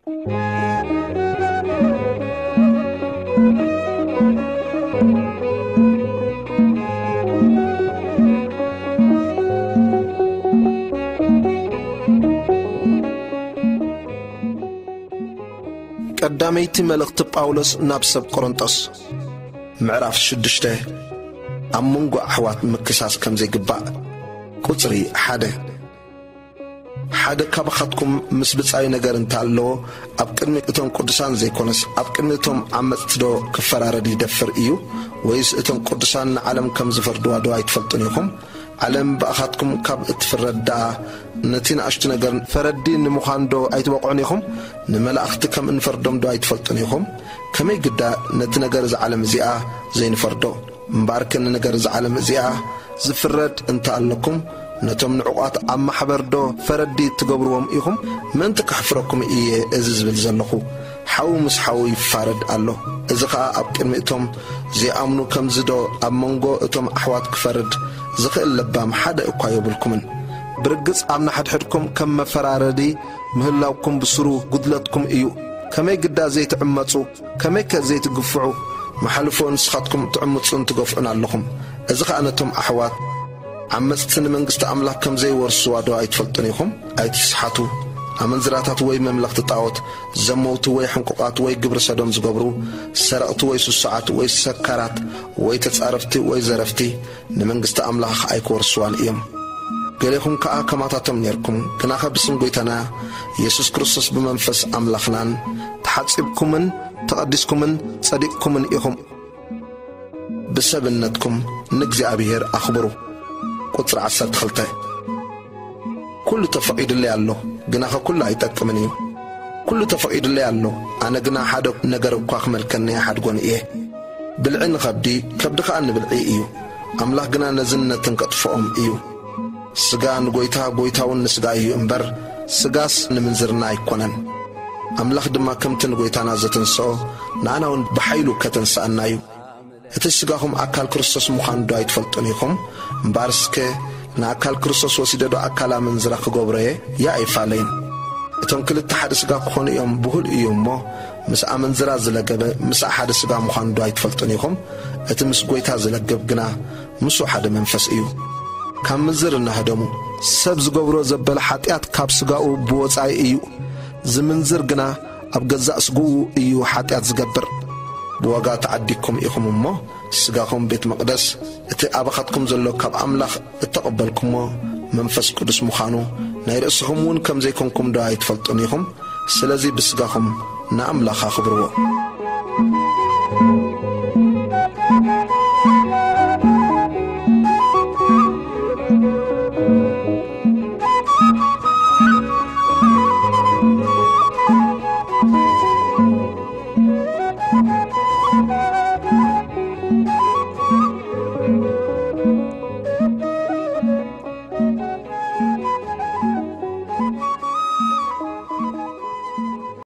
ቀዳመይቲ መልእኽቲ ጳውሎስ ናብ ሰብ ቆሮንጦስ፣ ምዕራፍ ሽዱሽተ። ኣብ መንጎ ኣሕዋት ምክሳስ ከም ዘይግባእ። ቁጽሪ ሓደ። ሓደ ካባኻትኩም ምስ ብጻዩ ነገር እንተ ኣለዎ፣ ኣብ ቅድሚ እቶም ቅዱሳን ዘይኮነስ፣ ኣብ ቅድሚ እቶም ዓመጽቲ ዶ ክፈራረድ ይደፍር እዩ? ወይስ እቶም ቅዱሳን ንዓለም ከም ዝፈርድዋ ዶ ኣይትፈልጡን ኢኹም? ዓለም ብኣኻትኩም ካብ እትፍረድ ደኣ፣ ነቲ ንኣሽቱ ነገር ፈረዲ ንምዃን ዶ ኣይትበቕዑን ኢኹም? ንመላእኽቲ ከም እንፈርዶም ዶ ኣይትፈልጡን ኢኹም? ከመይ ግዳ ነቲ ነገር እዛ ዓለም እዚኣ ዘይንፈርዶ? እምበኣርከ ንነገር እዛ ዓለም እዚኣ ዝፍረድ እንተ ኣለኩም፣ ነቶም ንዕቋት ኣብ ማሕበር ዶ ፈረዲ ትገብርዎም ኢኹም? ምእንቲ ከሕፍረኩም እየ እዚ ዝብል ዘለኹ። ሓው ምስ ሓው ይፋረድ ኣሎ። እዚ ኸኣ ኣብ ቅድሚ እቶም ዘይኣምኑ ከምዚ ዶ ኣብ መንጎ እቶም ኣሕዋት ክፈርድ ዝኽእል ለባም ሓደ እኳ የብልኩምን። ብርግጽ ኣብ ንሓድሕድኩም ከም መፈራረዲ ምህላውኩም ብስሩ ጉድለትኩም እዩ። ከመይ ግዳ ዘይትዕመጹ? ከመይከ ዘይትግፍዑ? መሓልፎ ንስኻትኩም ትዕምጹን ትገፍዑን ኣለኹም። እዚ ኸኣ ነቶም ኣሕዋት ዓመጽቲ ንመንግስቲ ኣምላኽ ከም ዘይወርስዋ ዶ ኣይትፈልጡን ኢኹም? ኣይትስሓቱ። ኣመንዝራታት ወይ መምለኽቲ ጣዖት፣ ዘመውቲ ወይ ሕንቁቓት ወይ ግብሪ ሰዶም ዝገብሩ፣ ሰረቕቲ ወይ ስሱዓት ወይ ሰካራት ወይ ተጻረፍቲ ወይ ዘረፍቲ ንመንግስቲ ኣምላኽ ኣይክወርስዋን እዮም። ገሌኹም ከኣ ከማታቶም ኔርኩም፣ ግናኸ ብስም ጐይታና የሱስ ክርስቶስ ብመንፈስ ኣምላኽናን ተሓጺብኩምን ተቐዲስኩምን ጸዲቕኩምን ኢኹም። ብሰብነትኩም ንእግዚኣብሔር ኣኽብሩ። ቁጽሪ ዓሰርተ ክልተ። ኩሉ ተፈቒዱለይ ኣሎ፣ ግናኸ ኩሉ ኣይጠቅምን እዩ። ኩሉ ተፈቒዱለይ ኣሎ፣ ኣነ ግና ሓደ ነገር እኳ ክመልከኒ ኣይሓድጎን እየ። ብልዒ ንኸብዲ፣ ከብዲ ኸኣ ንብልዒ እዩ። ኣምላኽ ግና ነዝን ነትን ከጥፍኦም እዩ። ስጋ ንጐይታ፣ ጐይታ እውን ንስጋ እዩ እምበር፣ ስጋስ ንምንዝርና ኣይኮነን። ኣምላኽ ድማ ከምቲ ንጐይታና ዘተንስኦ፣ ንኣና እውን ብሓይሉ ከተንስኣና እዩ። እቲ ስጋኹም ኣካል ክርስቶስ ምዃኑ ዶ ኣይትፈልጡን ኢኹም? እምበኣር እስከ ንኣካል ክርስቶስ ወሲደ ዶ ኣካል ኣመንዝራ ክገብሮ እየ? ይኣይፋለይን። እቶም ክልተ ሓደ ስጋ ክኾኑ እዮም ብሁል እዩ እሞ፣ ምስ ኣመንዝራ ዝለገበ ምስኣ ሓደ ስጋ ምዃኑ ዶ ኣይትፈልጡን ኢኹም? እቲ ምስ ጐይታ ዝለግብ ግና ምስኡ ሓደ መንፈስ እዩ። ካብ ምንዝርና ህደሙ። ሰብ ዝገብሮ ዘበለ ሓጢኣት ካብ ስጋኡ ብወጻኢ እዩ። ዝምንዝር ግና ኣብ ገዛእ ስግኡ እዩ ሓጢኣት ዝገብር። ብዋጋ ተዓዲግኩም ኢኹም እሞ፣ ስጋኹም ቤት መቕደስ፣ እቲ ኣባኻትኩም ዘሎ ካብ ኣምላኽ እተቐበልኩሞ መንፈስ ቅዱስ ምዃኑ፣ ናይ ርእስኹም እውን ከም ዘይኮንኩም ዶ ኣይትፈልጡን ኢኹም? ስለዚ ብስጋኹም ንኣምላኽ ኣኽብርዎ።